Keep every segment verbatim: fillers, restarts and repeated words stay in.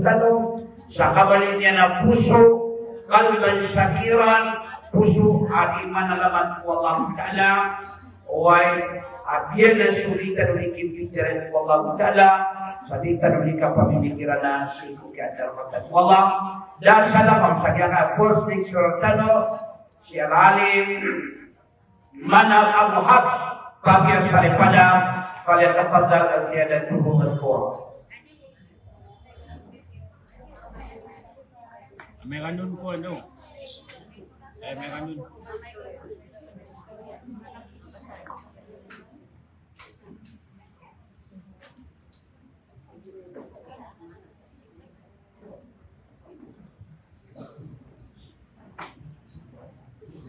Tano, sa kabaloy niyan a poso, qalban shakiran, poso a di manalamat ko Allah Ta'ala, oway, a giyanan so di tano di kipikiran ko Allah Ta'ala, sa di tano di kapamimikiran sii ko kiyadarpa tano ko Allah. Da sa lamang sa giyangkai a first lecture tano, si Al-Alim Manal Abu Hafs, Pagia Saripada, falyatafaddal ziyadatuhu mashkura. Amay ka non ko ano? Ay, amay ka non.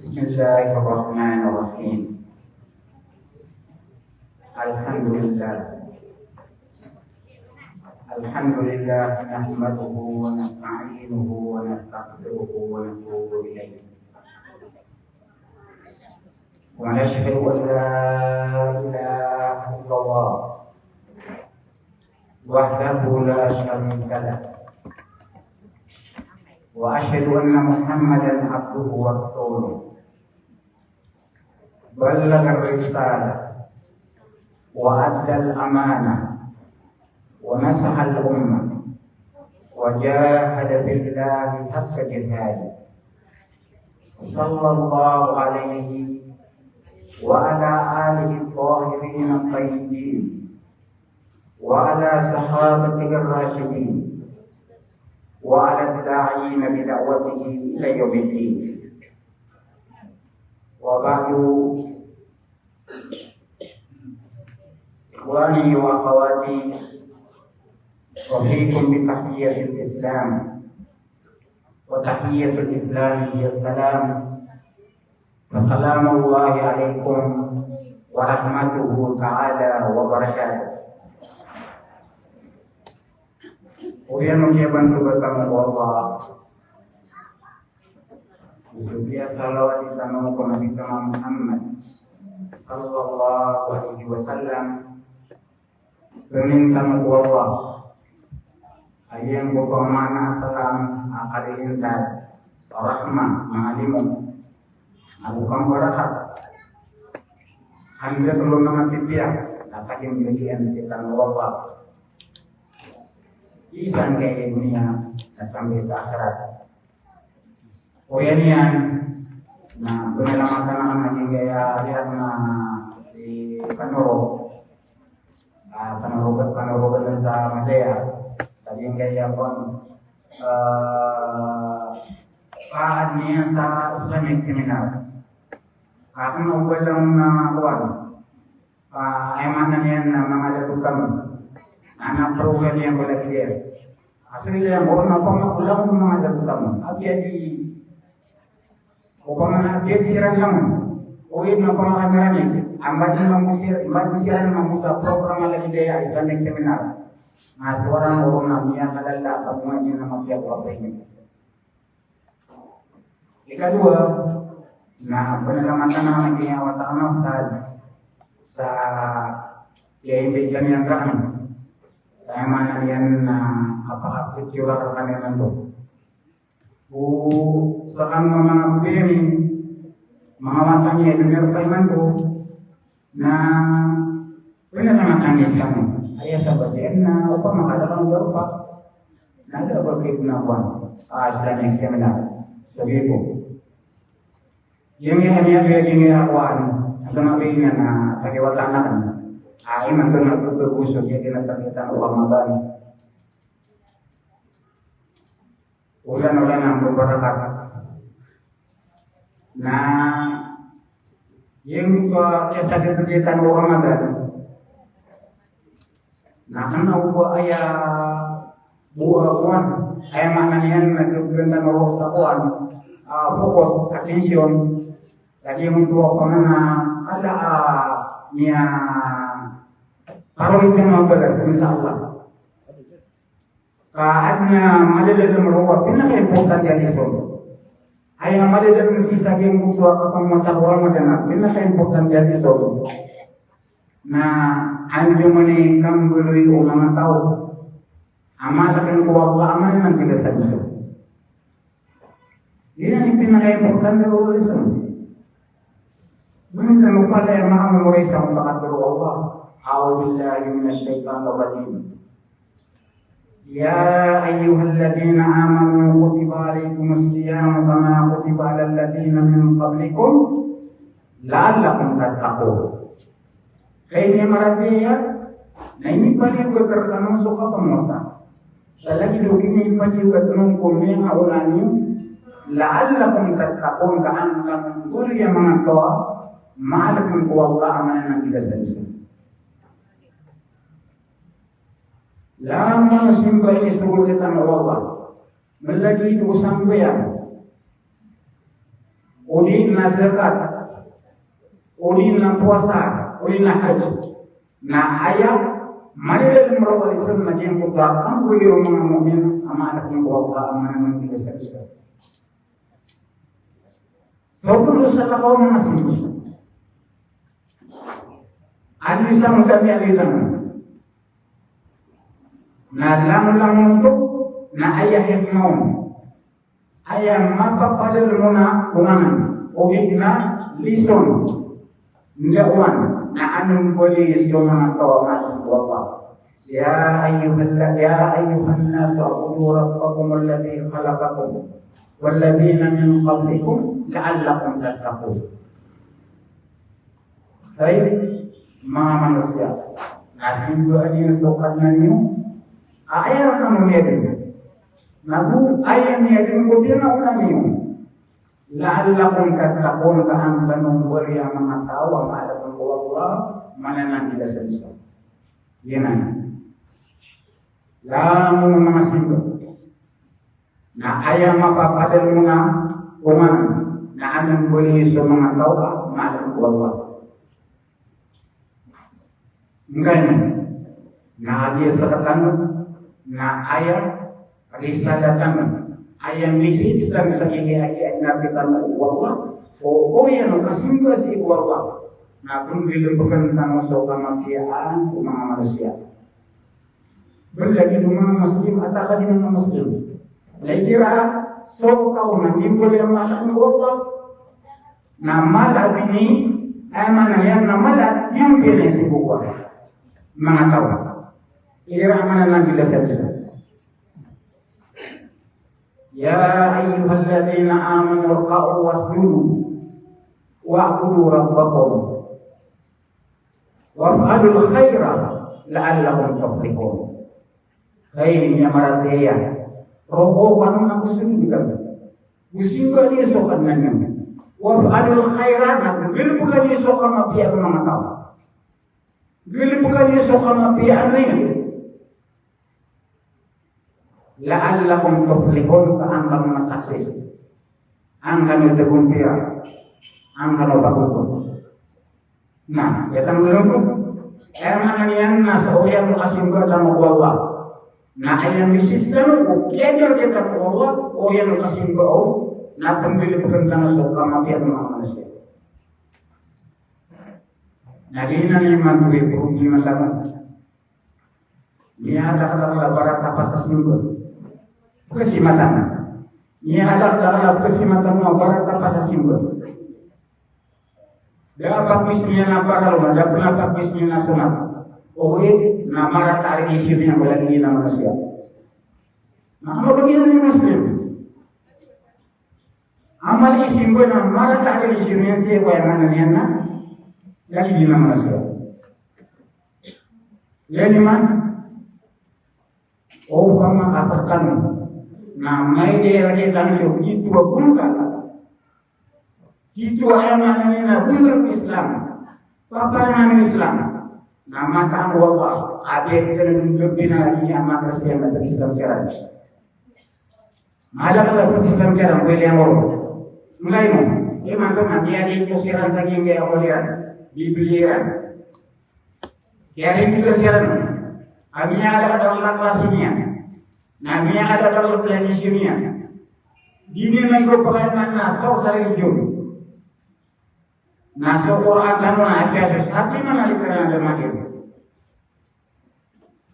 بسم الله الرحمن الرحيم. الحمد لله. الحمد لله نحمده ونستعينه ونستغفره ونتوب إليه. ونشهد أن لا إله إلا الله وحده لا شريك له. وأشهد أن محمدا عبده ورسوله. بلغ الرسالة وأدى الأمانة ونصح الأمة وجاهد في الله حق جهاده. صلى الله عليه وعلى آله الطاهرين الطيبين وعلى صحابته الراشدين وعلى الداعين بدعوته إلى يوم الدين. وبعد، إخواني وأخواتي، أحييكم بتحية الإسلام، وتحية الإسلام هي السلام، فسلام الله عليكم ورحمته تعالى وبركاته. Oriyan o kiyabantoga tano ko Allah, so kiyasalawati tano ko Nabi tano a Muhammad sallallahu alaihi wasallam. Pangnin tano ko Allah a giyangkoto a maana a salam a kalilintad, rahmah, manga limo, ago kambarakat. Anda tano manga pipiya a kagimbisiyan tano ko Allah. Isa sangkai doniya, na sambi sa akhirat. Oriyan iyan, na panalamatan akn a giyangkaya riyan na si Panoro. Ah, Panoro, Panoro sa Madaya. Sa giyangkaya kon, eh, paad niyan sa Islamic seminar. Akn o ba lang na kuwan. Ah, aya maana niyan na manga dato kami. Na, na program iyan ko lagid iyan. Asal iyan ko na pamagulaw ko manga dato kami. Apiya di, opama na apiya di siran langon. O ino pamakamirami. Ambat ni mamusir, ambat ni siran mamusa program a lagid iyan, Islamic seminar. Na suwara ko na miyakalala a pagmaniyan a mapiya ko a pahini. Ikadowa, na panalamatan akn a giyangkaya wata akn a ustadh sa kiyaimbitan iyan rakn. Sa aya maana niyan na kapakapit iyo rakn imanto. O sakn a manga pagpiri, manga wata niyan i doniya rka imanto. Na panalamatan iyan sa aya sabap iyan na opama ka da kano darpa, na da ba kay ko na kuwan, ah, Islamic seminar. Sabi ko, giyangkaya, giyangkaya, giyangkaya kuwan, a giyangkaya na pakiwata akn. Ah, imanto na pagpagosok, giyangkaya na pagkita ko Ramadan. Ulan-ulan a mabarakat. Na giyangkoto a kiyasadadagi tano o Ramadan. Na kna o ba aya bo a kuwan, aya maana niyan na giyangkoto a tano sa kuwan, ah, focus, attention. Lagid imanto a kuwan na kala a miyakaroni tano a balas, insha Allah. Ka adn a madadalm roo a pinaka-importante a lesson. Aya madadalm sii sa giyangkoto a kapamasa ko Ramadan a pinaka-importante a lesson. Na andamanaya i kambaloy o manga taw. Amal akn ko Allah a maana niyan na di ka sa bisa. Giyanan i pinaka-importante o Islam. Minsan o pala i mamemorize sa makatharo o Allah. A'udhu billahi minash shaitanir rajim. Ya ayyuhalladhina amanu kutiba alaykumus siyamu kama kutiba alal ladhina min qablikum la'allakum tattaqun. Hay miyamaratiyaya, na inipaliyogat rkano so kapamasa. Sa lagid o inipaliyogat on ko miyangaoona niyo, la'allakum tattaqun, ka an kano mbaloy a manga taw a maal akn ko Allah a maana niyan na di ka sa bisa. Langon a simba i sogo rktano o Allah. Mlagid o sambayang, odi na zakat, odi na powasa, odi na hajj. Na aya mailay mrowal isan na giyangkoto a pambaloy o manga mu'min a maal akn ko Allah a maana niyan na di ka sa bisa. So pn o salakaw na masimba. Adi sa mutami a rizang. Na langolangon oto na aya hikmah on, aya mapapadalm on a onganan, odi na lison, ndaowan, na an mbaloy so manga taw a maal akn ko Allah. Ya ayyuhal-, ya ayyuhan nasu u'budu rabbakumul ladhi khalaqakum walladhina min qablikum la'allakum tattaqun. Hay manga manosiya, na simba niyo so Kadnan iyo a aya rkano miyadn. Na go aya miyadn ko piyangaoona niyo. La'allakum tattaqun, ka an kano mbaloy a manga taw a maal akn ko Allah, maana niyan na di ka sa bisa. Giyanan. Langon a manga simba. Na aya mapapadalm on a onganan, na an mbaloy so manga taw a maal akn ko Allah. Ngkaino, na aya sktano, na aya risalah tano, aya message tano sa giya Nabi tano o Allah, o oriyan o kasimba sii ko Allah, na pnggalbkn tano so kamapiyaan o manga manosiya. Balaw lagid o manga Muslim, a taw a di manga Muslim. Lagid iran, so kaw na di mbaloy a maal akn ko Allah. Na mala a bini, aya maana niyan na mala a bini sii ko Allah. Manga taw. Aya maana niyan na di ka sa bisa. Ya ayyuhalladhina amanu rka'u wasjudu wa'budu rabbakum. Waf'alul khaira la'allakum tuflihun. Hay miyamaratiyaya, rokoo kano na go sujud kano. Go simba niyo so Kadnan iyo. Waf'alul khaira, na go galbka niyo so kamapiya ko manga taw. Galbka niyo so kamapiya niyo. La'allakum tuflihun, ka an kano ma-success. An kano tagompiya. An kano pagoto. Na, aya tano ron ko. Aya maana niyan na so oriyan o kasimba tano ko Allah. Na aya message tano ko, kiyadar tano ko Allah, oriyan o kasimba on, na pnggalbkn tano so kamapiya ko manga manosiya. Na giyanan i manga problema tano. Miyakadakdakl a barat a pasasimba. Pkhasimatan. Miyakadakdakl a pkhasimatan a barat a pasasimba. Da a pagmis niyan a paral, da pn a pagmis niyan a sonat. Ogaid na marata a religion iyan ko lagid iyan a manosiya. Na ano ba giyanan i Muslim? Amal i simba na marata a religion iyan sii ko aya maana niyan na lagid iyan a manosiya. Lagid iman, opama ka skano na mailay a lagid tano so gioto a bolong ka. Gioto a aya maana niyan na bolong ko Islam. Paparangan o Islam. Na mataan o Allah a di aya tano dn gabina lagid iyan a manga Kristiyan na pag-Islam kiran. Mala ka pag-Islam kiran, pwede ang oro. Mlay mo. Imanto na miyadn ko siran sa giyangkaya a koliran. Bibliya iran. Kiyarimbila siran a miyakadakdakl a klasi niyan, na miyakadakdakl a religion iyan. Di niyan pagayaan na saw sa religion. Na so Qur'an tano na aya satiman a literal a lomagir.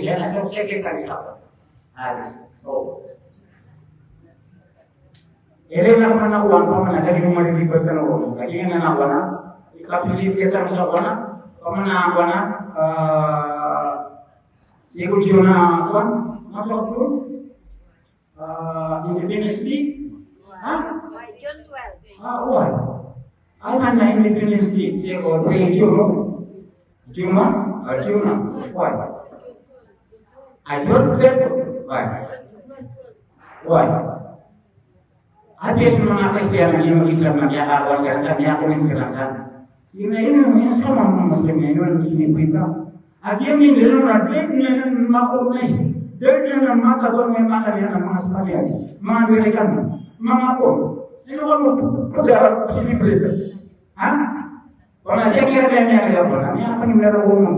Kristiyan, na so sekretary sa. Ari. O. Ilay na pman a kowan, pman a lagid o malipat tano. Lagid na kowan a, ikapili kita sa kowan a, pman a kowan a, ah, iko June na kowan, masok ko. Ah, Independence Day? Ha? June twelve. Ah, oway. Aya maana Independence Day, tig iyan ko, tig iyan ko, Juma, ah, Juma. Oway. Ah, June twelve. Oway. Oway. Aya so manga Kristiyan a miyakakowa siran sa, miyakowa siran sa. Ino, ino, ino so manga Muslim, ino, ino, ino, ino. Aya miyaaloy on na da dn anan ma-organize, da dn anan makakowa, manga Kristiyan, manga American, manga kowa. Ino kano pagcelebrate? Ha? Kna sii kiran iyan, iyan, iyan, iyan, iyan, iyan, iyan,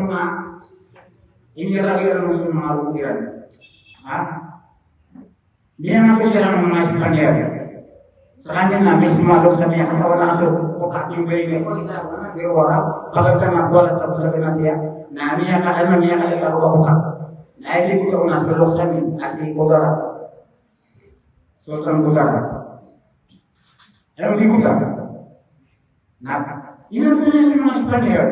tano na iniragiran o so manga rogo iran. Ha? Miyangato siran a manga Espanyol. Skaniyan na mismo a loks ami a katawan a so kotak i mbay ini. Kung isa a wana, di wara, katawan a wala sa bosa na siya. Na miyaka-, ano, miyakalalag a kotak. Na aya di ko na so loks ami a si Kudara. Sultan Kudara. Aya di ko na. Na, ino to niyan so manga Espanyol.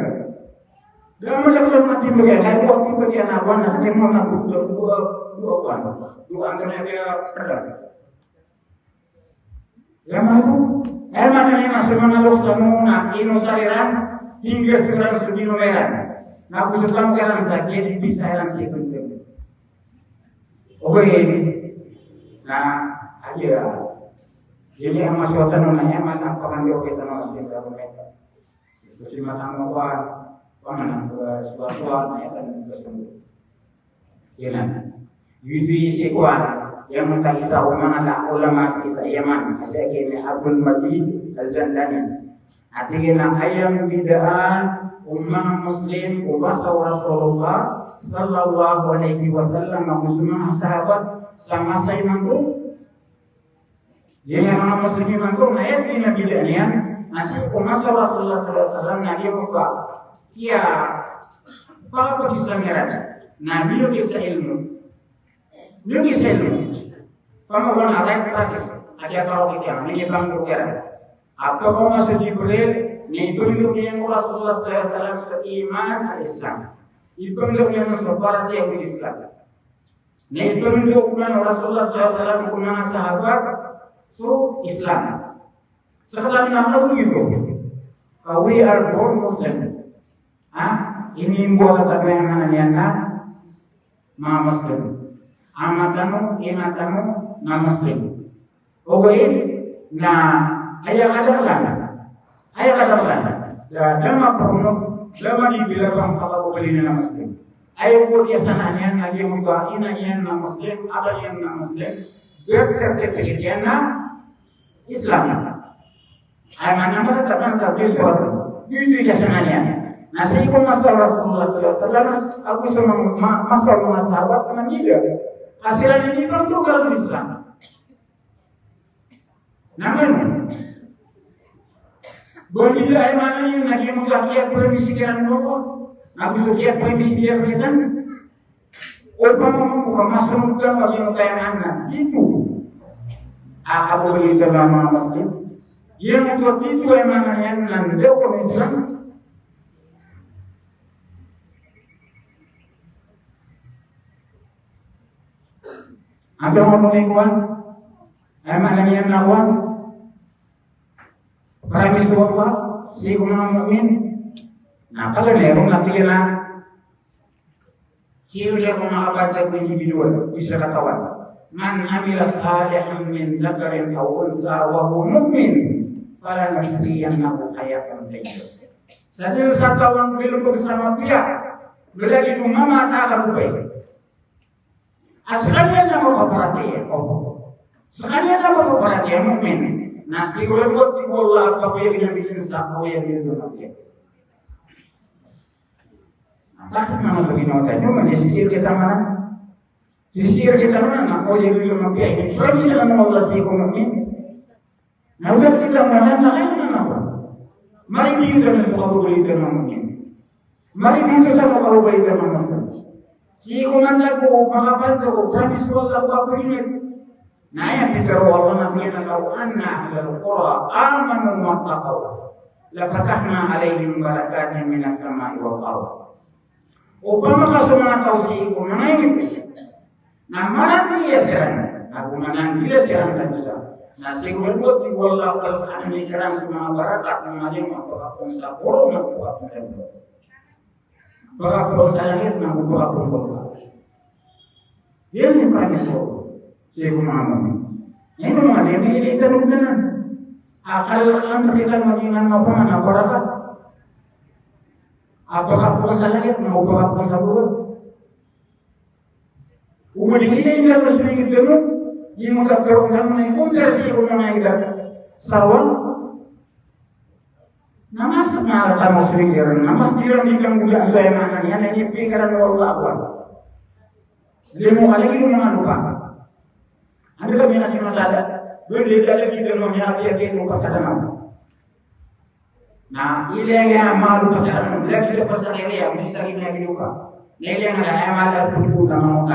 Da a mala ko matimbang iyan, na ko timbang iyan na wan, na timbang na ko, ko, ko, ko, ko, ko, ko, antara iyan pala. Aya maana, aya maana niyan na so manga loks tano na inosar iran, hingga so iran so dinowa iran. Na ko so tano iran sa, kaya di bisa iran sa ito. Okay. Na, aya. Jadi, a masowa tano na aya maana a pakandiyo kita na sa ito. Kasi matamo ko a, pamanang ko a, suwat-suwat, na aya kan ko a sumbo. Giyanan. Giyoto i sii ko a, aya manga isa o manga ulama sii sa Yaman, a si Abdul Majid Az-Zandani. A tig iyan a aya mbidaan o manga Muslim ko masa o Rasulullah sallallahu alaihi wasallam ago so manga sahabat sa masa imanto. Giya manga Muslim imanto na aya di na bidaan iyan, na sii ko masa o Rasulullah sallallahu alaihi wasallam na giyoto a kiya, pagka pag-Islam iran. Na giyoto i sa ilmo. Giyoto i sa ilmo. Pamagoan a right process. A kiya tawag iyan, minibang ko iran. A pagkaoma so Jibril, na ipndao niyan ko Rasulullah sallallahu alaihi wasallam so iman, al-Islam. Ipndao niyan so paratiyaya ko Islam. Na ipndao man o Rasulullah sallallahu alaihi wasallam ko manga sahabat so Islam. Sa katan na ago giyoto, ka we are born Muslim. Ha? Inimbawata tano aya maana niyan na manga Muslim. Ama tano, ina tano na Muslim. Ogaid na aya kadaklan, aya kadaklan, da, da maprono, da madibila pangkala ko bali na Muslim. Aya ko kiyasanaan iyan na giyoto a ina iyan na Muslim, ama iyan na Muslim, birth certificate iyan na Islam. Aya maana na mataman ka di surat. Giyoto i kiyasanaan iyan. Na sii ko masa o Rasulullah sallallahu alaihi wasallam, ago so ma-, ma-, masa o manga sahabat na miyada. Ka siran ini pn dn a Islam. Na man, bangida aya maana niyan na giyoto a kiyapremisi kiran ko, na go so kiyapremisi kiran. Opama mambo ka masonod tano a giyoto aya maana, tito a kababalita a manga Muslim. Giyoto a tito aya maana niyan na ndaw ko Islam. Antonaa i kowan? Aya maana niyan na kowan, promise o Allah sii ko manga mu'min. Na kala niyan ron na tig iyan a, sii ko manga kapantag ko individual, ko isa katawan. Man amila salihan min dhakarin aw untha wa huwa mu'min, falanuhyiyannahu hayatan tayyibah. Sa dn sa taw a mbilbg sa mapiya, lagid o mama a taw a kababay. A skaniyan na mapaparatiyaya, o. Skaniyan na mapaparatiyaya, mu'min. Na sigurado a tig o Allah a pagoyagan iyan sa kaoyagan a mapiya. Bakit na mas ginawa tayo? Manisisir kita mana? Sisir kita mana? Na kaoyagan a mapiya. Promise o Allah sii ko mu'min. Na oda kita manan na kaya na napa? Mari di kita na so kababalita a manga mu'min. Mari di kita na so kababalita a manga mu'min. Sii ko mantag ko, makapantag ko, promise o Allah ko a pagingit. Na aya pitharo o Allah na tig iyan a, "Law anna ahlal qura amanu wattaqaw, lafatahna alaihim barakatin minas samai wal ard." Opama ka so manga taw sii ko manga ingd na maratiya siran, ago mananggila siran sa dosa, na sigurado a tig o Allah a palkaan ami kiran so manga barakat, manga lima, pagapon sa korong, pagapon sa korong. Pagapon sa langit, na pagapon sa korong. Giyanan i promise o Allah sii ko manga mu'min. Ino manga lima i lita ron anan. Akal kan kita manga lima na barakat. Pagapon sa langit, na pagapon sa korong. Odi aya ingd a so ingd tano, di makatero tano na ingd a sii ko manga ingd a sawa. Na mas marata mo so ingd iran, na mas di iran di kanggoda so aya maana niyan, na inipikir o Allah a kowan. Limo ka lagi o manga lopa. Anda ka miyakasii masala? Doon di ka lagi tano miyakasii lopa sa tano. Na ilaya a manga lopa sa tano, lagi sa pasakay aya, mosisari na lagi lopa. Na ilaya a manga lopa sa tano.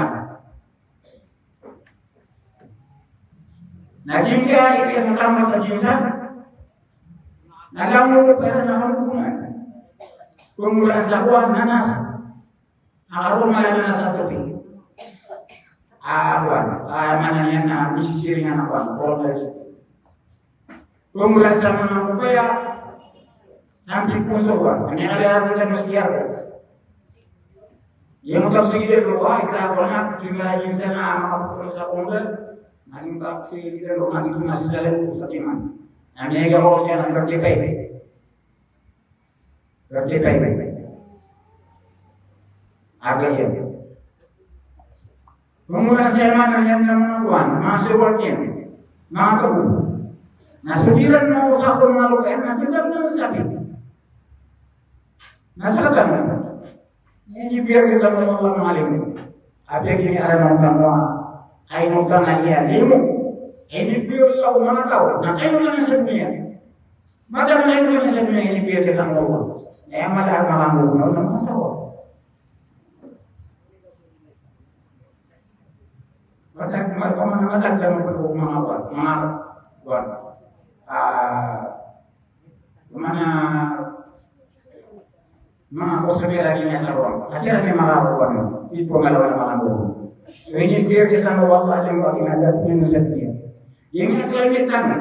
Na giyangkaya i kiyatamba sa giya, na langon o pera na kamokoman. Panggoran sa kowan, nanas. Aka roo mala nanas a topi. A kowan, a maana niyan na misisiringan a kowan, coronavirus. Panggoran sa manga kopaya, sambi pon so kowan. Aya kalaya ron sa mas kiyar. Aya mataw sa gida ron, a, ika kowan a, tima insan a makapagpon sa kowan. Aya mataw sa gida ron, a, ito na si Salem ko sa timan. Aya miyagakor siya na thirty-five. Thirty-five. Aga iyan. Panggoran sa aya maana niyan na manga kowan, manga sewal iyan, manga kabo. Na so di iran maosakon manga lopa iyan, na di iran na sabi. Na sa katan, inibiyar rektano o Allah manga limo. Apiya giyangkaya a kaino tano a limo. Inibiyar o Allah manga taw. Na kaino tano sa doniya. Mataan a kaino tano sa doniya, inibiyar rektano o Allah. Na aya mala a manga taw na manga taw. Mataan, ma-, ma-, mataan tano ko manga kowan, manga kowan. A, Mana, mana ko sa miyarani niyan sa kowan. Kasi iran i manga kowan, ipangalawan a manga kowan. So, inibiyar rektano o Allah a limo a giyangkaya a tig iyan sa doniya. Giyangkaya a climate tano.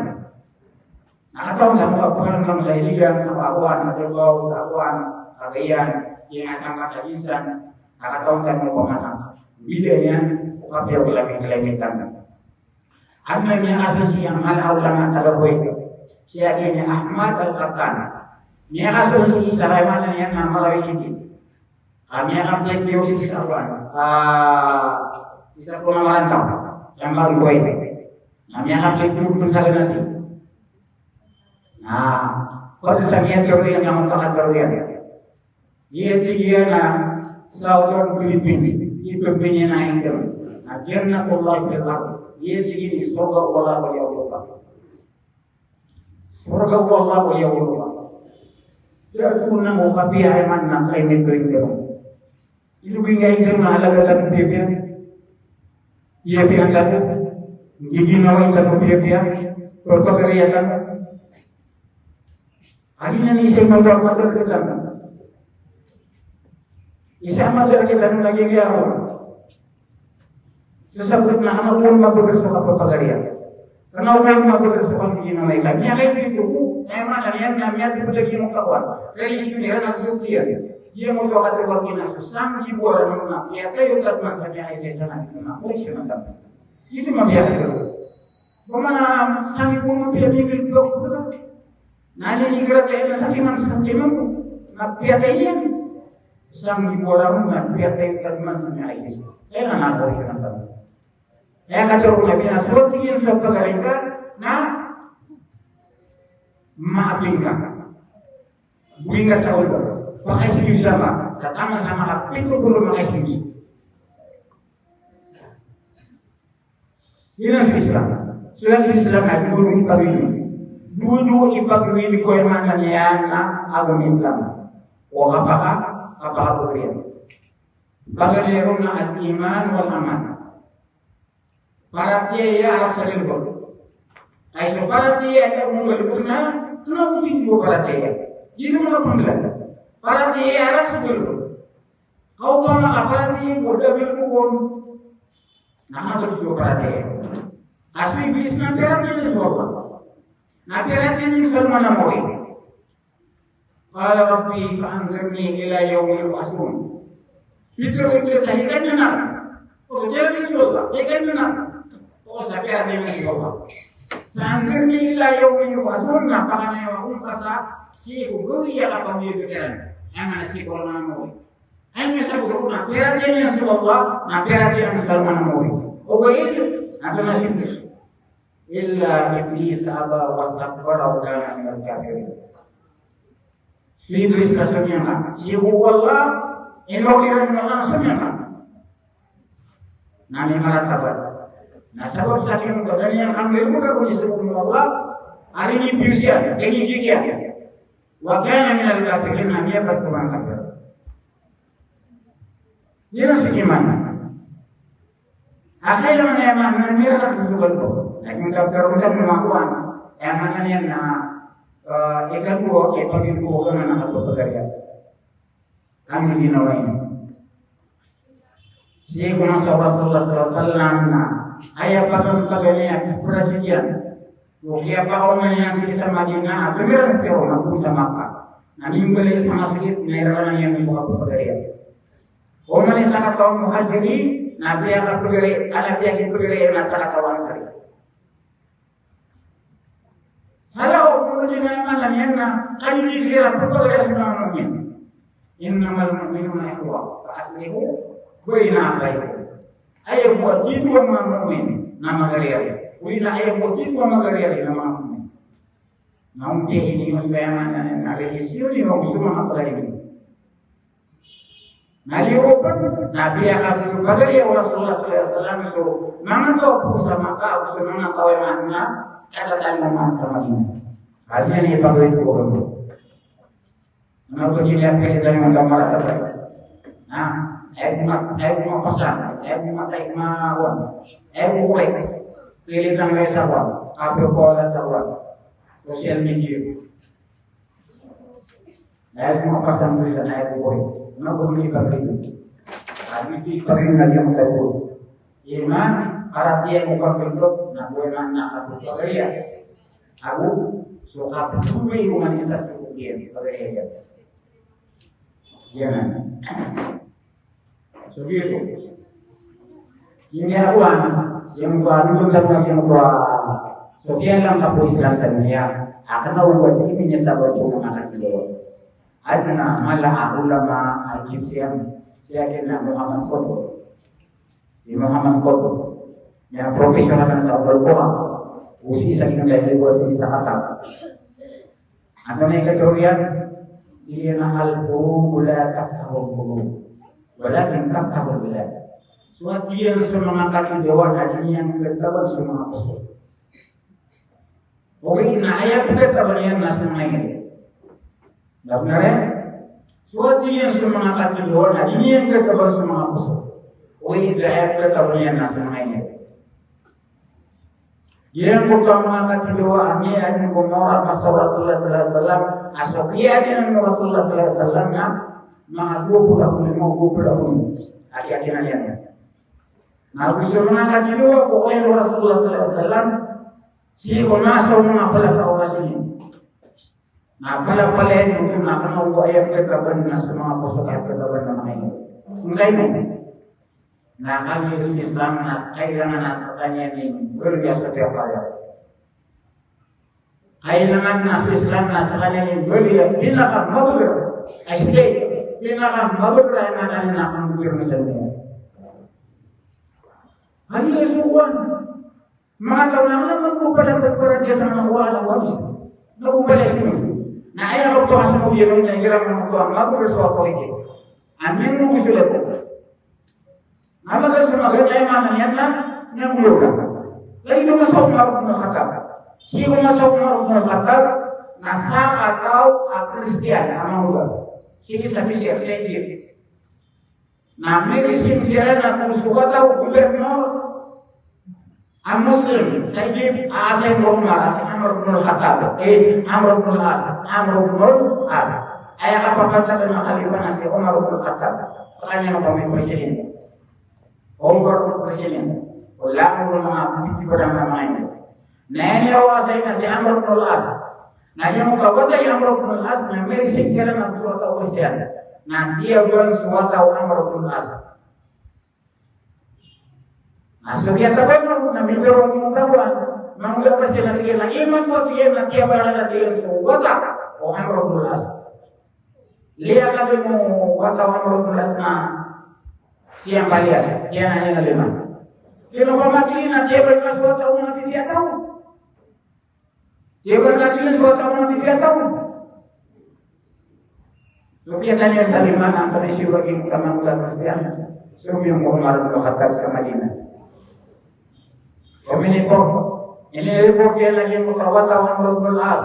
Na katawan tano a kowan, sa iligan, sa kowan, sa kowan, sa kagiya, giyangkaya a tangka sa insan, na katawan tano a kowan. Bida niyan ko kapiya o climate, climate tano. Adn a miyakasold sii a mala a ulama taga Kuwait. Sii a giya i Ahmad Al-Qattan. Miyakasold sii sa, aya maana niyan na Marawi City. A miyakapiyakiyog sii sa kowan. A, isa ko manga marantau. Sa Marawi Kuwait. Na miyakapiyakiyog pn sa Ganasi. Na, pd sa miyakiyog iyan sa manga pakatero iyan. Giya tig iyan a Southern Philippines, i pmbinayaan iyan na Jannatullah fil ard. Giya tig iyan i sorga o Allah ko liyawaw o lopa. Sorga o Allah ko liyawaw o lopa. Dato na ko kapiya iman na climate ko iyan. Ino giyangkai iyan na alaga tano piyapiya. Piyapiya tano. Giginawa tano piyapiya. Pagpagariya tano. Agi na ni isa i mababa a rk tano. Isa a mababa a rk tano na giya giya ron. Sasabot na kna o ba mababa so kapagariya. Kna o ba mababa so kapagariya. Aya maana niyan na miyatipd a giya mo kawan. Kaya isu niyan na so giya. Giya mo kawan a so sanggibo a ranon na kiyatay o Kadnan sa miyakaisa na di na ko siya na tama. Ito mabiyakay. Ba mana sanggibo a mabiyakay. Na aya igira tano na timan sa timan ko na piyatay iyan. Sanggibo a ranon na piyatay o Kadnan sa miyakaisa. Kaya na nako siya na tama. Aya katharo o Nabi na so tig iyan sa pagari ka na maaping ka. Buwing ka sa oba. Pakaisingiza ka. Taman sa makapito polo makaisingiza. Ino so Islam? So Islam na dowa i pagwili. Dowa i pagwili ko aya maana niyan na agama Islam. O kapaka, kapaka ko iyan. Pagari ron na al-iman wal aman. Paratiyaya arak sa galbk. Ay so paratiyaya arak sa galbk na, kna o di bo paratiyaya. Di na makapmblag. Paratiyaya arak sa galbk. Kaw ba makaparatiyaya bo da galbk on. Na kna o di bo paratiyaya. Ka so Iblis na piyaratiyaya niyan so Allah. Na piyaratiyaya niyan so Allah na mori. Qala rabbi fa anzirni ila yawmi yub'athun. Pitharo o Iblis a hikadnan akn. O, pitharo o Allah, hikadnan akn. O, sa piyatay na so Allah. Fa anzirni ila yawmi yub'athun, na pakanaya ako ngka sa sii ko gawii a kapamiyatay iran. Aya maana sii ko Allah na mori. Aya miyasabaad on na piyaratiyaya niyan so Allah, na piyaratiyaya niyan so manga mawri. Ogaid na antonaa i sii? Illa Iblis aba wastakbara wa kana minal kafirin. Si Iblis ka somiyangka, sii ko Allah, ino iran na somiyangka. Na miyaratiyaya. Na sabap sa kiyangkoto, na niyan kanggalbka ko sii ko Allah, ari niyan piyosiyan, ari niyan kikiyan. Wa kana minal kafirin, na miyapat ko manga kafir. Ino so iman? Akay lang na iman, na miyarat ko so galbk. Na kiyangkoto, na makowan. Aya maana niyan na, eh, ikalbk, ipaglbk, na kapagariya. Kami di na wai. Sii ko masa o Rasulullah sallallahu alaihi wasallam na aya paganakan iyan, paganakan iyan. O kiyapakaoma niyan sii sa Madinah, a tomiran iyan na go sa Makkah. Na mimbalay sa masgit, na irarangan iyan so kapagariya. Oman i sakataw a Muhajirin, na piyakapagari, a piyakapagari na sakataw a Ansari. Salakaw ko di na maana niyan na kaliligaya pagpagariya so manga mu'min. Innamal mu'minuna ikhwa, fa aslihu baina akhawaykum. Aya bo a titho a manga mu'min na magariya. Odi na aya bo a titho a magariya na manga mu'min. Na ompiya ini os kaya maana niyan na relasyon iyo so manga pagari. Na di ron pn, na piyakapagariya o Rasulullah sallallahu alaihi wasallam so manga taw a poon sa Makkah, so manga taw a aya maana na katataan iman sa Madinah. Kaliyan i pagari ko ron. Na pagari a pilitan iman sa Makkah. Na, aya ko ma, aya ko mapasan, aya ko matay mawan, aya ko korek. Pilitan iman sa wan, kapopola sa wan. Social media. Na aya ko mapasan ko isa na aya ko korek. Na ko di pagari. Abi ti pagari na di mo tayo. Iman, karatiya ko pagari na ko iman na kapagariya. Ago so kapagari ko man isa so pagari, pagari iyan. Iyan. So giyoto. Ini ako an, siyangkoto a lolod tano na siyangkoto a, so kiyalang ka po Islam sa doniya. Aken a oba sii minisabap ko manga katharo. Adn a mala a ulama a Egyptian, si Muhammad Qutb. Si Muhammad Qutb. Aya professor aken sa Ummul Qura. O sii sa giyangkaya a oba sii sa Qatar. Antonaa i katharo iyan? Iyan a al-hurubu la taftahul qulub, walakin taftahul bilad. So tig iyan, so manga katharo na di niyan kataban so manga poso. Ogaid na aya pkataban iyan na so manga inged. Na bnar iyan? So tig iyan, so manga katharo na di niyan kataban so manga poso. Ogaid na aya pkataban iyan na so manga inged. Giyangkoto a manga katharo a miyaadn ko mawri a masa o Rasulullah sallallahu alaihi wasallam, a so kiyaadn o Rasulullah sallallahu alaihi wasallam na manga dowa polo ago lima, dowa polo ago lima a kiyaadn iyan. Na go so manga katharo a kokoyan o Rasulullah sallallahu alaihi wasallam, sii ko masa o manga palapalaya niyan. Na palapalaya niyan na kna o ba aya pkataban na so manga poso, aya pkataban na manga inged. Ngkaino? Na kagiya so Islam na kailangan a skaniyan i mbaloy a so piyapalaya. Kailangan na so Islam na skaniyan i mbaloy a pinakamabagr a state, pinakamabagr a aya maana niyan na kambaloy na sa doniya. Kagiya so kowan, manga taw na kna mambo pd a pagparatiyayaa sa manga kowan a waris. Na o ba lagi na aya kapakasomogiyan on na igira mambo a mabagr so authority. Amin mo gusto lagi. Na maga so maga, aya maana niyan na miyangolawla. Lagid o masa o Umar ibn Khattab. Sii ko masa o Umar ibn Khattab, na sakataw a Kristiyan a manga oba sii sa Misir, sa Egypt. Na miresign siran na go so wata o gobirnor a Muslim sa Egypt a asay o Umar, a si Amr ibn al-Khattab, eh, Amr ibn al-As, Amr ibn al-As. Aya kapakatag na khalifa na si Umar ibn al-Khattab. Skaniyan o ba mi president. Over ko president. O langon o manga pipipd a manga inged. Na aya niyan asay na si Amr ibn al-As. Na aya niyan kawata i Amr ibn al-As, na miresign siran na go so wata o Kristiyan. Na tiyaban so wata o Amr ibn al-As. Na so kiyataban on na mitharo a manga taw a manga oba a Kristiyan a tig iyan a imanto a tig iyan a tiyaban a tig iyan so wata o Amr ibn al-As. Liya ka di mo wata o Amr ibn al-As na siyambalian, kiyanan iyan a lima. Kino ba mati na tiyaban ka so wata o mati tiyataw. Tiyaban ka tiyan so wata o mati tiyataw. So kiyataniyan sa lima na pati siyo ba giyangkoto a manga Kristiyan. So giyangkoto Umar ibn Khattab sa Madinah. So miniport. Inireport iyan a giyangkoto a wata o Amr ibn al-As.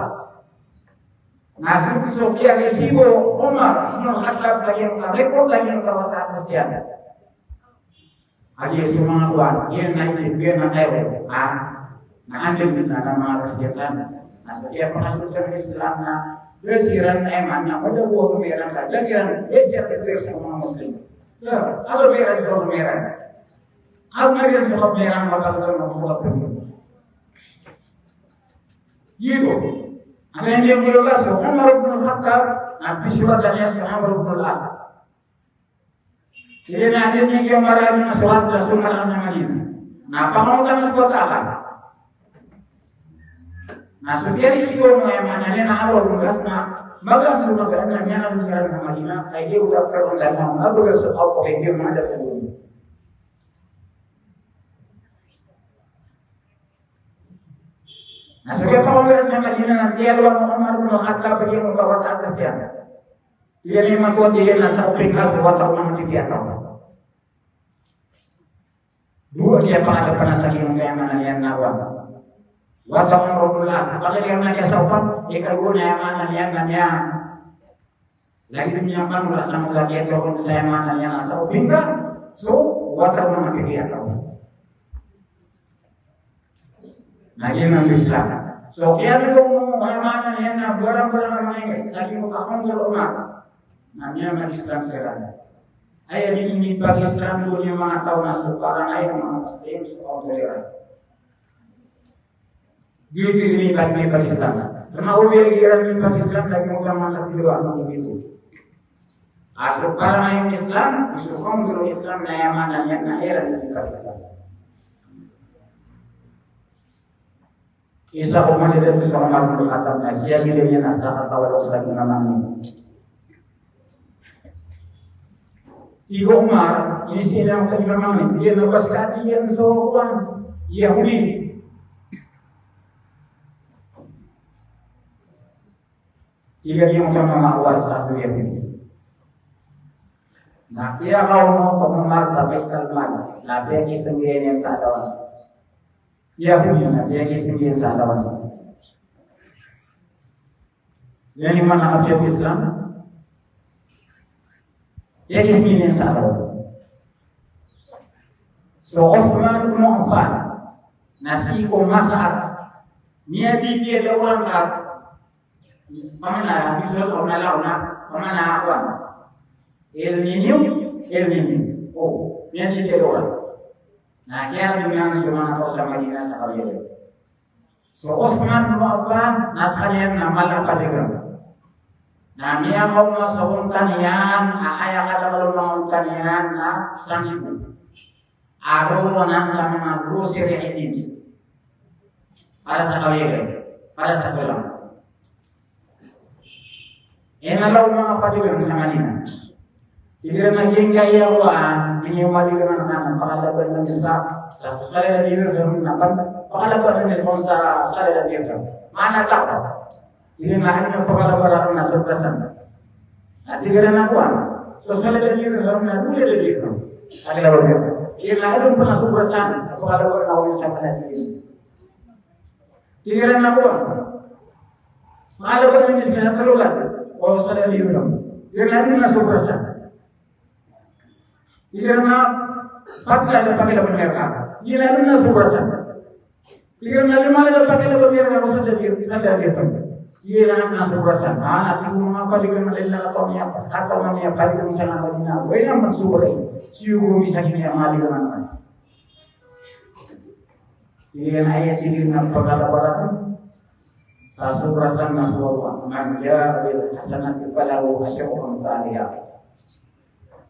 Na so, so kiyaresibo o Umar ibn Khattab sa giyangkoto a report a giyangkoto a wata a Kristiyan. Adi so manga kowan, iyan na iti, iyan na kayo. Ah, na anda na manga Kristiyan. Na so kiyapakasold sa Islam na, da siran na iman na, wala bo a miyaran ka, da siran, da siran na sa manga Muslim. Ya, alo miyaran, alo miyaran. Alo miyaran, alo miyaran, alo miyaran. Giyoto. Aya niyan bo lalaso, Umar ibn Khattab, na pisurat iyan so Amr ibn al-As. Aya niyan bo lalaso, Umar ibn Khattab, na pisurat iyan so Amr ibn al-As. Na pangawatan so Allahu Ta'ala. Na so kiyaresibo o, aya maana niyan na Amr ibn al-As na, magaan so magaan na miyangaw iran sa Madinah, kay di oto a pagkaon na, magaan so kaw ko, kay di magaan so kaw. Na so kiyapakaoma iran sa Madinah na tiyalowan o Umar ibn Khattab a giyangkoto a wata a Kristiyan. Aya niyan mambo a tig iyan na saopin ka so wata o manga titiyataw. Dowa a kiyapakalapan sa giyangkaya maana niyan na wata. Wata o Umar ibn al-As, bakit iyan na kiyasaopan? Ikadowa na aya maana niyan na niyan Lagid iyan pman a sa manga tiyataw, sa aya maana niyan na saopin ka so wata o manga titiyataw. Na giyanan i Islam. So kiyaaloy o, aya maana niyan na barang-barang a manga inged, sa di mo kakontrol o Umar. Na miya-Islam siran. Aya di inipag-Islam on o manga taw na so parang aya manga Muslim so kontrol iran. Giyoto i inipag, inipag-Islam. Kna o ba igira inipag-Islam, lagid o manga kathidawa a manga giyoto. A so parang aya Islam, so kaonggol o Islam na aya maana niyan na aya inipag-Islam. Isa ko manlidet so Umar bin Khattab na siyagid iyan a sakataw a loks a ginawa niyan. Tig o Umar, inisii niyan ko tig iyan mambo, tig iyan a ba ska, tig iyan, so kowan, Yahudi. Tig iyan mambo a kowan sa Yahudi. Na kiyakaono o Umar sa Baitul Mal, na piyakisnggiyan iyan sa lawan. Yahudi na piyakisnggiyan sa lawan. Aya maana a piyakisnggiyan, piyakisnggiyan sa lawan. So Uthman bin Affan, na sii ko masa a miyatitiya a lawan ka, pamana, bisul o na lawan, pamana, kowan. El Niño, El Niño. O, miyatitiya a lawan. Na kiyarani niyan so manga taw sa Madinah sa kawiyagan. So Uthman bin Affan, na skaniyan na mala a padigan. Na miyakaoma so onta niyan, a aya kadakl o manga onta niyan na sanggibo. A roo niyan sa manga grocery items. Para sa kawiyagan, para sa kolang. Inalaw o manga padigan sa Madinah. Tig iran a giyangkaya kowan, ini o maliganan anan, pakalaban ami sa, sa salila dirham na pan, pakalaban ami sa salila dirham. Maana ka ba? Tig iran a aya pakalaban anan na sobra san. Na tig iran a kowan, so salila dirham na dowa salila dirham. Salila dirham. Tig iran a aya pn a sobra san, pakalaban anan sa salila dirham. Tig iran a kowan, makalaban ami sa tlo lad o salila dirham. Tig iran a aya pn a sobra san. Tig iran a pat lad a pakilaban ami rka. Tig iran a aya pn a sobra san. Tig iran a lima lad a pakilaban ami rka o salila dirham. Tig iran a aya pn a sobra san. A, tig o manga padigan a lima lad a pakilaban ami rka, katawan ami a padigan sa Madinah, aya pn a sobra. Siyogo mi sa giyangkaya maliganan anan. Tig iran a aya tig iran a pakalaban anan sa sobra san na so Allah, "Man jaa bil hasanati falahu ashru amthaliha."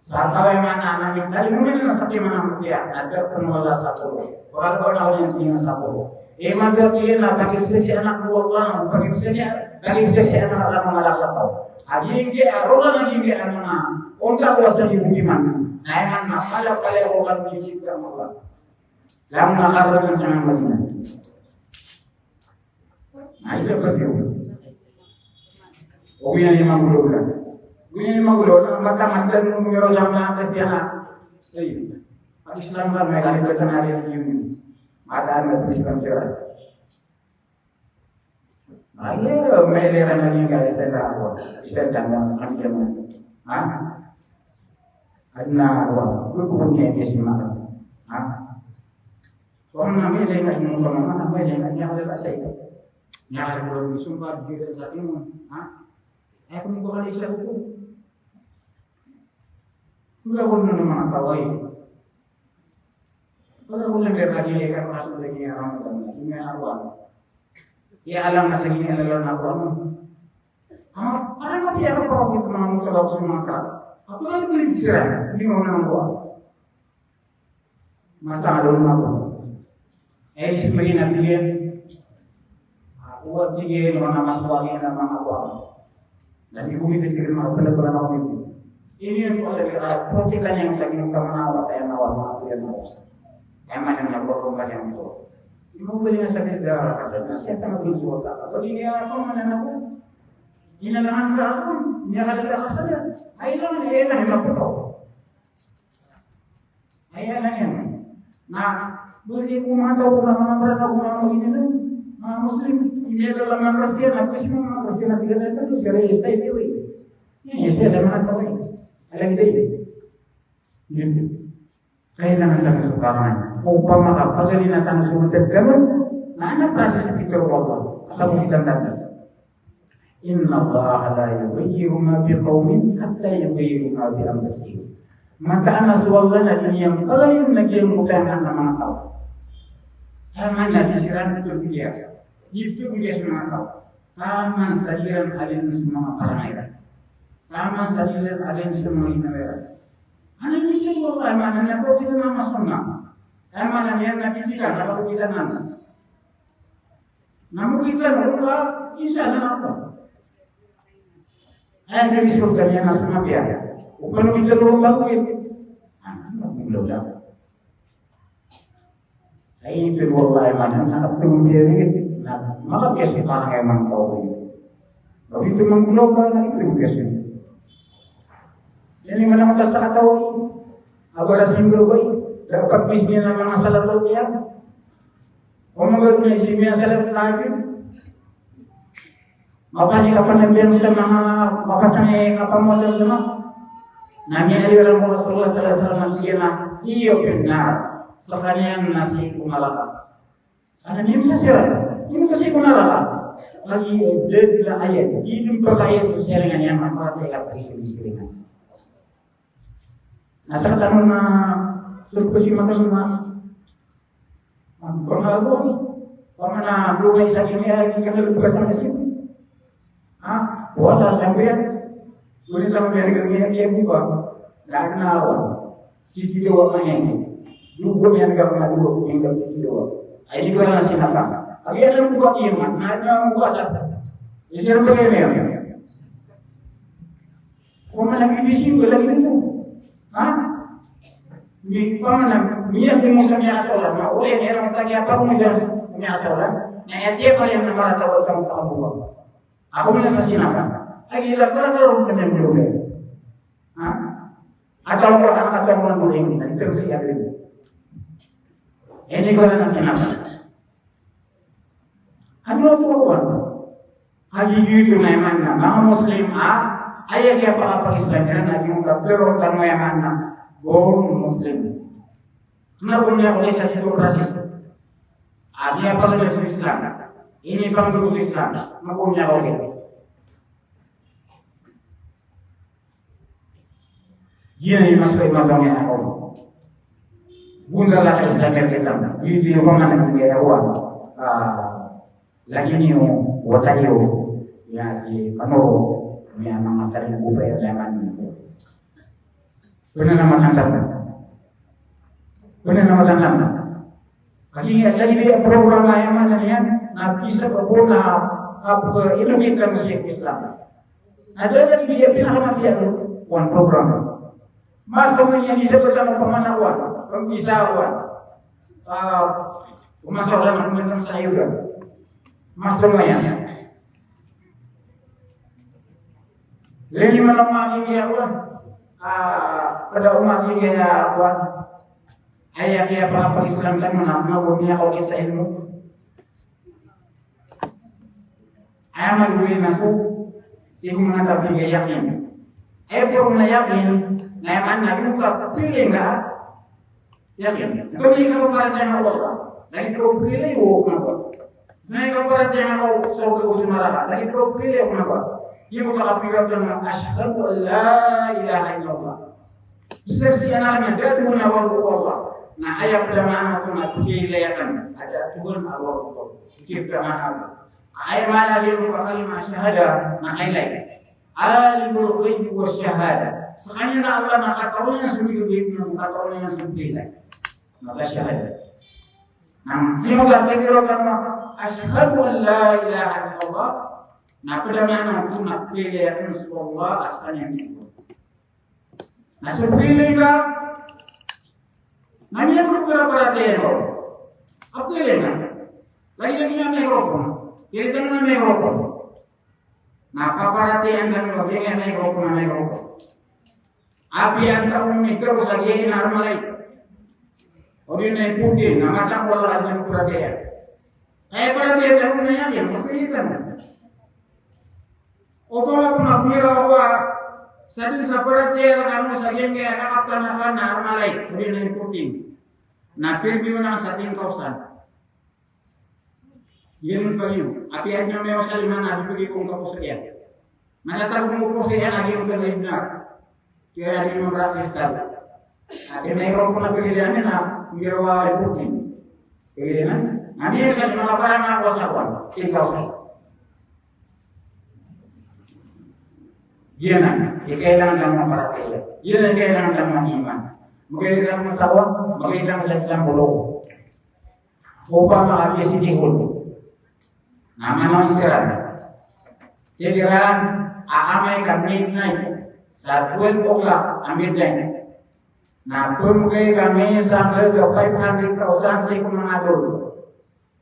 Sa taw a maana niyan na miyatay, mumin na sa timan a matiya, na da pn o Allah sapolo. Pakalaban anan iyan sapolo. Imanto tig iran a pagipsaya ko Allah, pagipsaya Lagid sii sa manga, manga lakataw. A giyangkai a roo na giyangkai a manga onta ko sa di budiman. Na aya man na palapalaya ko kan di sii ka manga. Lam na karna sa manga Madina. Na ito ba siyo? O giyanan i magolawla. O giyanan i magolawla, mata mata mo miyaro sa manga Kristiyan. Ay, pag-Islam ka, may kalibatan na rin yun. Mata mo, Islam siya. Aya, mailay ran a giyangkai a isa na ako. Isa na ako, ang yaman. Ha? Adn a ako. Gugubon iyan i Islam. Ha? Kung na mailay na giyangkai a mama, mailay na giyangkai a isa. Giyangkai a gugubon, sumpah, bigyan sa imo. Ha? Aya ko mukha ka na isa ko. Gugubon na manga taw ay. Pagkakulang ka, pag-iikan ka sa lagi niya Ramadan, ini ang awa. Iya, alam na sa inyo, alam na awa mo. Ah, parang mati ako pa ako dito, mga mutalaw sa mga ka. Ako lang yung sira, hindi mo naman awa. Masa, alam na ako. Eh, di sumagin na bigyan. Ako, at sige, mga mas wali na mga awa. Na di ko mipipikir na ako, pala, pala na ako yun. Ini yung pala, ah, pwede ka niyang sabihin ka mga awat, ay, mga awat, mga kuya, mga awat. Kaya man yung nagpapagod ka niyang ito. Yung mga kuya, sabi, "Ah, kasi na siya, tama din sa wata." Pag hindi, ah, ako, man, anak ko. Inalangan ka ako. Niya ka nila kasalanan. Ay, lang, ay, lang, ay, maputo. Aya na iyan. Na, buri ko manga taw ko na manga brata ko manga Muslim, manga Muslim. Hindi na lang manga Kristiyan, na kasi manga Kristiyan na tig iran na tig iran, "Stay away." Iya, stay away, manga taw. Alang ito. Kailangan tano so karangan. Opama ka, pagari na tano so matag kano, na anak na sa sakit ko Allah. At ako kitang tanda. Inna Allaha la yughayyiru ma bi qawmin hatta yughayyiru ma bi anfusihim. Mataan a so Allah na di niyan pagariya na giyangkoto a manga taw. Taman na di siran pagariya. Di pagariya so manga taw. Taman sa di iran aden so manga parangay iran. Taman sa di iran aden so manga ginawa iran. Ano di so Allah, maana niyan ko di na masama. Maana niyan na di sila, na pag-itan na. Na mo kita na wala, isa na ako. Ay, hindi gusto kanya na sumabihan. O paano kita na wala ko eh? Ah, ano, wala lang. Ay, ito, wallahi, man, ang nakatulog yan eh. Na, makapiyas yung parang ay mga tao eh. Pag ito mang global, na ito yung piyas yun. Yan yung manakot sa katao eh. Abara sa yung global eh. Dapat bis niya na mga salatul yan. O mga niya, isi niya salatul lagi. Mapasang i kapanabiyan sa manga, mapasang i kapamodal sa manga. Na miyaaloy ran ko Rasulullah sallallahu alaihi wasallam na siya na, iyo, finnar. Sekaniyan na sii ko naraka. Ano niyan sa siya? Ino ka sii ko naraka? Lagi, eh, dad la ayat. Di dun pa ayat so siringan iyan, mapatay ka pa iso di siringan. Na sa tano na surprise mata na. Ang pangago, pamana doon sa inyo, ay, hindi ka nalagpasan na siya. Ha? Buwata sa sambiyan. Sulit sa mga nagagawin niya, buka. Lahat na ako. Sisigawa ka niya. Dugo niya nagkakamadugo, yung nagsigawa. Ay, hindi ko na sinapa. Ang yan ang buka niya, man. Na, na, buka sa. Hindi na ba yun yun? Kung man ang bibisi, wala yun yun. Ha? Hindi pa man ang, niya kung sa niya sa wala. Na, uli, niya lang tagi apa kung niya sa wala. Na, yati pa rin na maratawag sa mga kabuka. Ako na sa sinapa. Ay, ila, para, para, para, para, para, Ha? Atawa ko, atawa ko lang mo rin, na ito si Adrian. Ini ko na sinasa. Ano po ako? Kagigitu na iman na, mga Muslim, ah, aya kiyapakapag-Islam iran, na yung kapiro, tano iman na, born Muslim. Kena ko niya ko sa ito rasis. Ah, niya pag-Islam. Ini pang-Islam. Kena ko niya ko. Giyanan i masowa i mabangay ako. Gunda la ka Islam iyan kita. Di, di ko nga nagigaya wa. Ah, lagi niyo, wata iyo. Ya, si Manoro, niya mga saring gubay, niya man. Pwede na matangkap. Pwede na matangkap. Lagi, lagi di program na iyan, na iyan, na isa pa po na Kapag ilogin kami sa Islam. Na da lagi di iya pinakamapiya ko, wan program. Mas kami niyan di sa pagkano pamanawan, pag-isa wan. Ah, umasa wala na kumain sa ayuda. Mas kami niyan. Lagi man ang mga hindi ako, ah, pada umat hindi ako, ay, ay, ay, pag-Islam ka na, na, na, na, na, na, na, na, Aya maana niyan na so, tig o manga tabi'in a yakin. Aya poro na yakin, na aya maana niyan na pili nga yakin. Tonaa i kaparatiyaya ko sa Allah, lagid o pili o kna ba. Tonaa i kaparatiyaya ko sa sorga o sa naraka, lagid o pili o kna ba. Di mo ka kapira na ashhadu an la ilaha illallah. Saksian akn a da a Tuhan a wark o Allah. Na aya pd a maana oto na pkhailay akn a da a Tuhan a wark o Allah. Pkhailay akn. Aya maana iyan ko kalima shahada na khailay. Alimul ghaibi wash shahada. Skaniyan a Allah na katawan iyan so miyog, na katawan iyan so miyog. Na shahada. Na ino ka pkhailay akn a ashhadu an la ilaha illallah. Na pd a maana oto na pkhailay akn so Allah a skaniyan i Tuhan. Na so pili ka, na miyamagparatiyaya ko. Ako iyan na. Lagid iyan a mikrofon. Kiritan a mikrofon. Na paparatiyayaan tano a giya mikrofon na mikrofon. Apiya antaa on i micro sa giya inarmalay. Odi na ipoti, na matag wala a giya paratiyaya. Kaya paratiyaya tano na iyan, mapili tano. Opama pn a pira o ba, sa dn sa paratiyaya rkano sa giyangkaya a kakaptan akn a armalay, odi na ipoti. Na pirmi on sa ten thousand. Giyanan pn iyo. Apiya adn a miyaosay man a di pwede ko kapos iyan. Manatago ko kapos iyan a giyanan pn a ibnar. Kaya di mo ratis tal. Ati na iro ko na pwede iyan na, hindi rawa ipoti. Pwede na. Na miyaosay man a para na ako sa kwan. Ten thousand. Giyanan, di kailangan ng mga paratiyaya. Giyanan kailangan ng mga iman. Magaling ka ng asawa, magaling ka ng isang bolo. Opama ka di sitihon. Na manaw siran. Siran, a amay ka midnight. Sa twelve o'clock, a midnight. Na pmbgay kami sa halaga five hundred thousand sii ko manga adult.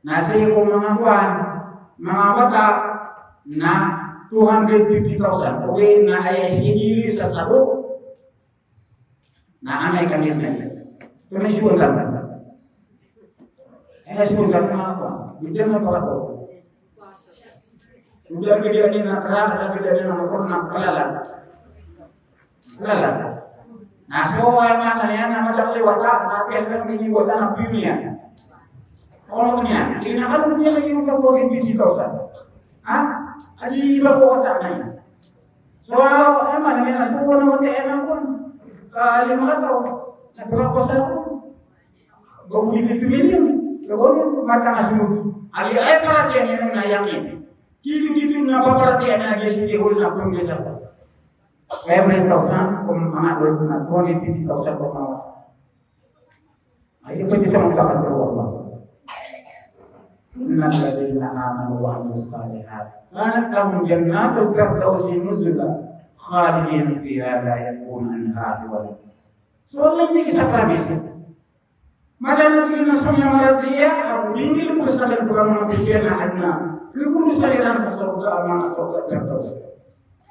Na sii ko manga kowan, manga bata, na two hundred fifty thousand. Okay, na aya sii sa sabo. Na amay kami na. Kami suwal kami. Aya suwal kami manga kowan. Bida na pala ko. Bida, bida ni na kra, bida ni na kra na kalala. Lala. Na so aya maana niyan na madakl i wata, na apiya dn a miniwata na piyoniyan. Ino niyan, di na kano niyan lagid o kapag fifty thousand. Ha? Adi ba ko wata na iyan. So aya maana niyan na so wana wata iyan a kon ka lima kataw. Na pkhakosa ko. Ba ko di pipilion. Ka kon mata na so. Adi aya paratiyaya niyan na yakin. Tito-tito na paparatiyaya niyan a di sii ko na pmgay sa Every thousand ko manga adult na twenty thousand ko manga. Ay, pwede sa magtapat ko Allah. Innal ladhina amanu wa amilus salihat kanat lahum jannatul firdausi nuzula khalidina fiha la yabghuna anha hiwala. So, Allah ini isa promise. Mataan a tig iyan a so miyamaratiyaya a ringgil ko sa kna pramamatiyan a adn a khakodosan iran sa sorga a manga sorga a Firdaus.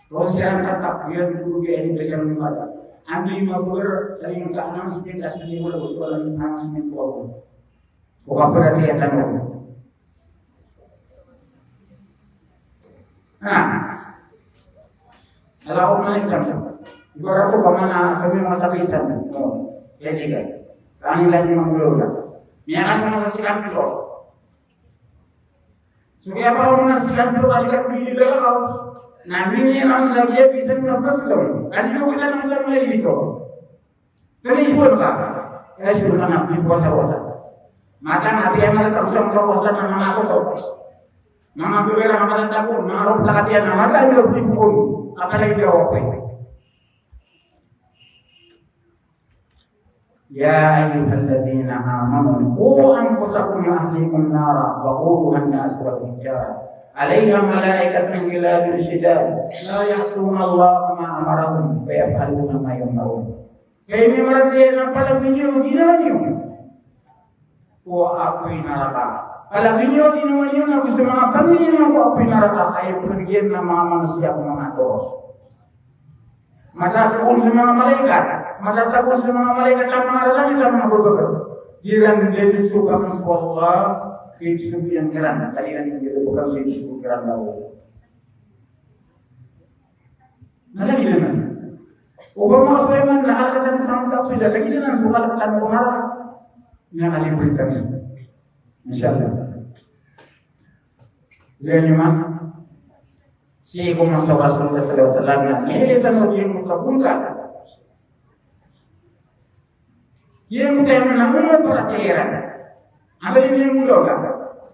Roo siran katak iran ko giya ini da siran mata. Andi mabagr sa ino ka announcement a sini wala so announcement ko ako. Ko kaparatiyaya tano. Na, ala ko man Islam. Ibarat ko ba mana sa mga sa Islam. O, jadi kan. Kami lagi mangulog na. Miyakasama sa si Kanto. So kaya ba ako na si Kanto, kadi ka pili lang ako. Na mini lang sa iya, bisa nga pagkatong. Kadi ko kita lang sa mga ito. Kani suwal ka, kani suwal ka na di powasa-wasa. Mataan a apiya marata o sa powasa na manga koto. Manga bibira, manga tatago, manga rota katiya na mata a di o di bukon. Kapalay di o pay. Ya ayyuhalladhina amanu qu anfusakum wa ahlikum nara wa quduhan nas wal hijara. Alayha malaikatun ghiladun shidad, la ya'sunallaha ma amarahum, wa yaf'aluna ma yu'marun. Kay miyaratiyaya na palabin iyo ginawa niyo ko apoy naraka. Palabin iyo ginawa niyo na go so manga pamilya niyo ko apoy naraka, aya pagari iyan na manga manosiya ko manga toros. Matatago on so manga malaikat, matatago on so manga malaikat a manga rarangit a manga bababa. Di iran dn sosokapen so Allah, di sosokapen iran, ka di iran dn sosokapen iran. Na lagid anan. Opama so iman na alkatan sa manga kapila, lagid anan so kalkatan ko naraka. Na kaliboritan. Insha Allah. Lagid anan. Sii ko masa o Rasulullah sallallahu alaihi wasallam na miyatay tano giyangkoto a bongkal. Giyangkoto a miyamambo a tiyara. Anda ini miyambo ka?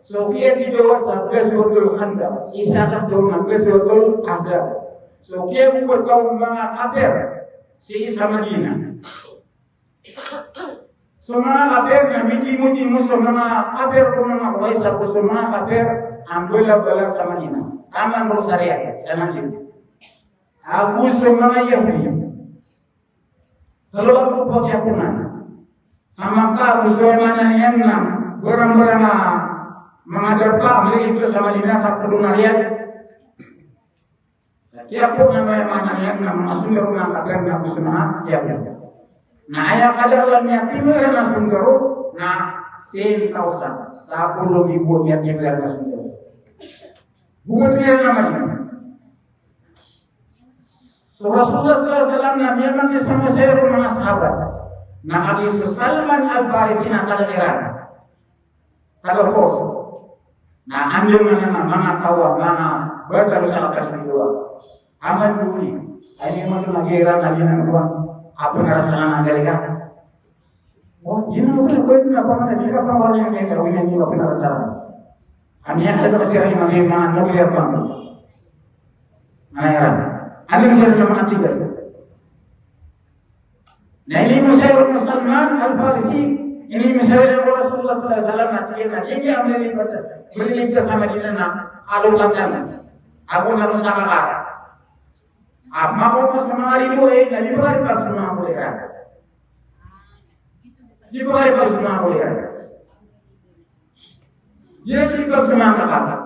So kiyathidawa sa Ghazwatul Khandaq, isa ka dowa na Ghazwatul Ahzab. So kiyabobot o manga kapir sii sa Madinah. So manga kapir na mitimo-timo so manga kapir ko manga Quraysh ago so manga kapir a mbalabala sa Madinah. Taman roo sa Riyadh, sa Madinah. Ago so manga Yahudi. Tlo a grupo a kiyaponan. Sa Makkah, ago so aya maana niyan na barang-barang a manga darpa a miyalagid sa Madinah, kaporo na Riyadh. Kiyaponan, aya maana niyan na manga sondaro o manga kapir na ago so manga Yahudi. Na aya kadaklan iyan a pimira na sondaro na ten thousand. Sapolo ribo iyan a pimira na sondaro. Bobot iran a Madinah. So Rasulullah sallallahu alaihi wasallam na miyamangni sa manga sahabat. Na kagiya so Salman Al-Farisi na taga Iran. Taga Furs. Na anda man a manga taw a manga bata o sa kapatid o Aman duli. Ay, iman na giya Iran na giya na kuwan. Apo na rasa na anggalika. O, giya na kuwan, kuwan na pa man, di ka pa wala yang kaya, wala yang iba pinarasaan. Kami yang ada kasi rin, magi mga nuclear bomb. Ano yan? Ano yung sila sa mga tigas? Na inimosay o Salman Al-Farisi, inimosay o Rasulullah sallallahu alaihi wasallam na tig iyan a, di niyan maliligtas, maliligtas sa Madinah na alokan ka na. Ago na sa kakara. A, makaoma sa manga ridoay, na di ba ka ripat sa manga koleran? Di ba ka ripat sa manga koleran? Di ba ka ripat sa manga kakara?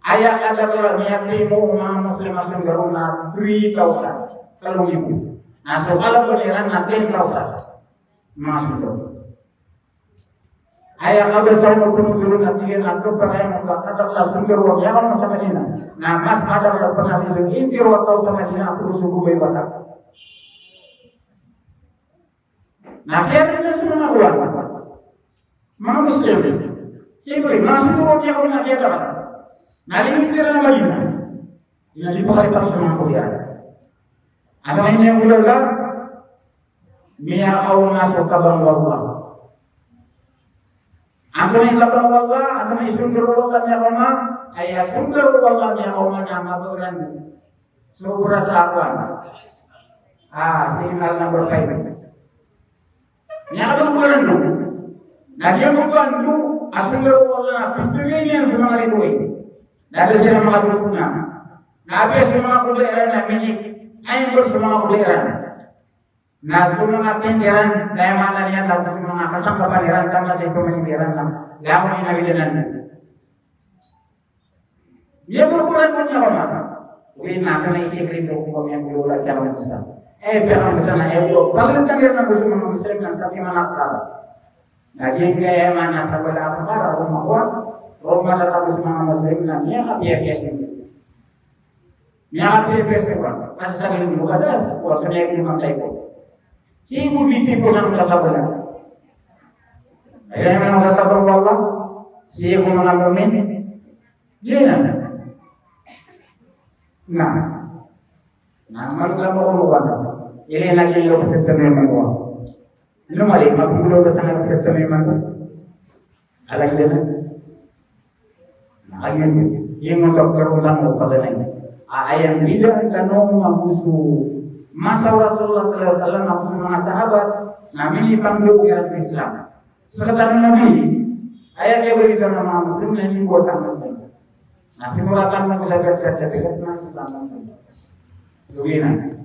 Aya kadaklan a miyatimo o manga Muslim a sondaro na three thousand. Tlo ribo. Na so kala koleran na ten thousand. Manga sondaro. Aya kabasa o manga pnotholon a tig iyan a kpakay o manga kadaklan a sondaro a miyakaoma sa Madinah. Na mas kadaklan pn a di so intiro a taw sa Madinah a pn so gobay wata. Na kiyathidawa so manga kowan. Manga Muslim. Siyempre, manga sondaro a miyakaoma na kiyathidawa. Na di intiro a Madinah. Di na di pakalipat so manga kowan. Ano ini yang ulo ka? Miyakaoma so kabang o Allah. Antonaa i kabang o Allah, antonaa i sondaro o Allah a miyakaoma, aya sondaro o Allah a miyakaoma na mabagran. So, berasa akuan. Ah, signal number five. Miyakaoma ran do. Na giya mabagran do, a sondaro o Allah na pitharo iyan so manga ridoay. Na da siran makadokona. Na apiya so manga koda iran na minik. Aya bo so manga koda iran. Na so manga tent iran, na aya maana niyan na so manga kasangkapan iran, taman sa ipamangni iran na langon i nawidanan. Iya, berkoran ko niyan, Umar. Oway, na kna i sikreto ko ba miyangolola kiyan o Muslim. Eh, piyakambasa na, eh, o, pagaritan iran na bo so manga Muslim na sa timan a kala. Na giyangkaya maana sa bala a pekara, roo makowa, roo matatago so manga Muslim na miyakapiyapiya sii. Miyakapiyapiya sii, ka sa sabi ko kadas, o sa niyan ko matay ko. Sii ko di sii ko nang kasabalan. Aya nang kasabal o Allah, sii ko manga mu'min. Di na. Na. Na, malo sa manga mu'min. Ilay na giyangkoto a pagtatamay mambo. Ino mali, mapagulaw ka sa nga pagtatamay mambo. Alay dn. Na, ayan, iyan a doktor o langon o paganay. A, aya mbidaan tano mambo so masa o Rasulullah sallallahu alaihi wasallam ago so manga sahabat na minipangndao iran ko Islam. Sekatano Nabi, aya kiyabarita o manga Muslim na inibawata a Muslim. Na pimoratan mo sa certificate na Islam. Lagi na.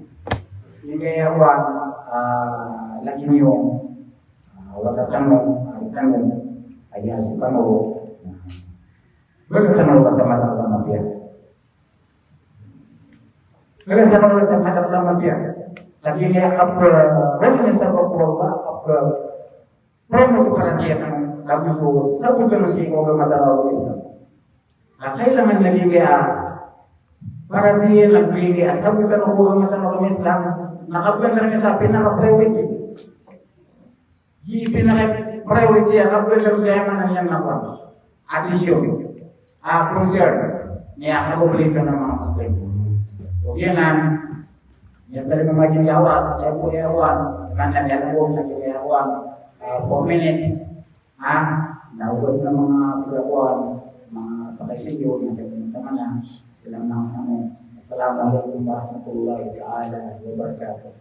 Ini kaya wan, ah, lagi niyo. Ah, wata tano, ah, tano. Aya si tano. Basta tano wata mata tano dia. Basta tano wata mata tano dia. Lagi niya apa, wala niya sa pagkuwala, apa, Pwede ko paratiyaya, kagiya ko sabot ko na sii ko agama a Islam. Kailangan lagid iyan a paratiyaya, lagid iyan a sabot ko agama a Islam. Na kabgan iyan sa pinaka-priority. Di pinaka-priority a kabgan iyan sa iman iyan na pa. Attention. Ah, concern. Niyan a kabobli sa manga Muslim. So, iyan na, iyan tadi mamajin ya Allah, ya Allah, ya Allah. Mana niyan a kabobli sa iyan, ya Allah. Ah, four minutes. Ah, na ugat na manga pagakuan, manga pakaisinyo, na sa mana, sila manga ano. Assalamu alaikum warahmatullahi ta'ala wabarakatuh.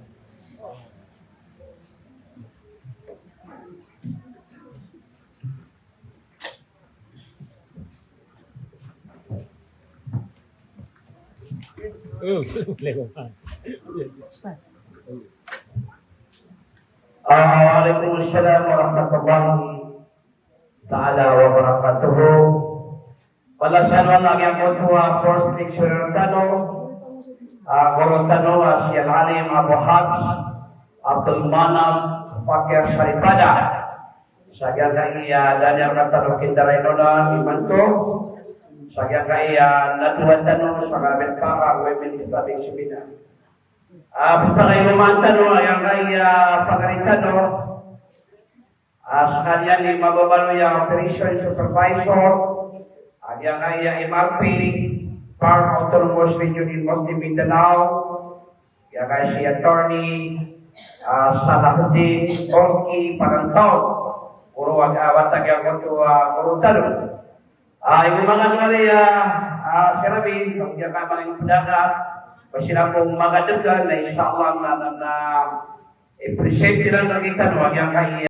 Waalaikumsalam warahmatullahi ta'ala wabarakatuh. Wala siyan a giya ko a first lecturer tano, a guro tano a si Al-Alim Abu Hafs Abdul Manaf Fakir Saripada. Sa giyangkaya da niyan katano kindarainon imanto. Sa giyangkaya nadwa tano sa kabit para Women Islamic Seminar. Ah, pagkailoman tano, giyangkaya pagari tano. Ah, sekalian i mababaloy a operation supervisor, ah, giyangkaya M R P, Part Autonomous Region in Muslim Mindanao, giyangkaya si Attorney, ah, Salahuddin Borki Pagantaw, guro a, ah, wata giyangkoto, ah, guro tano. Ah, ino manga nuwari, ah, ah, si Rabi, giyangkaya manga pedaga, ba siran bo magadeg, na insha Allah na, na, na, i-present iran rktano a giyangkaya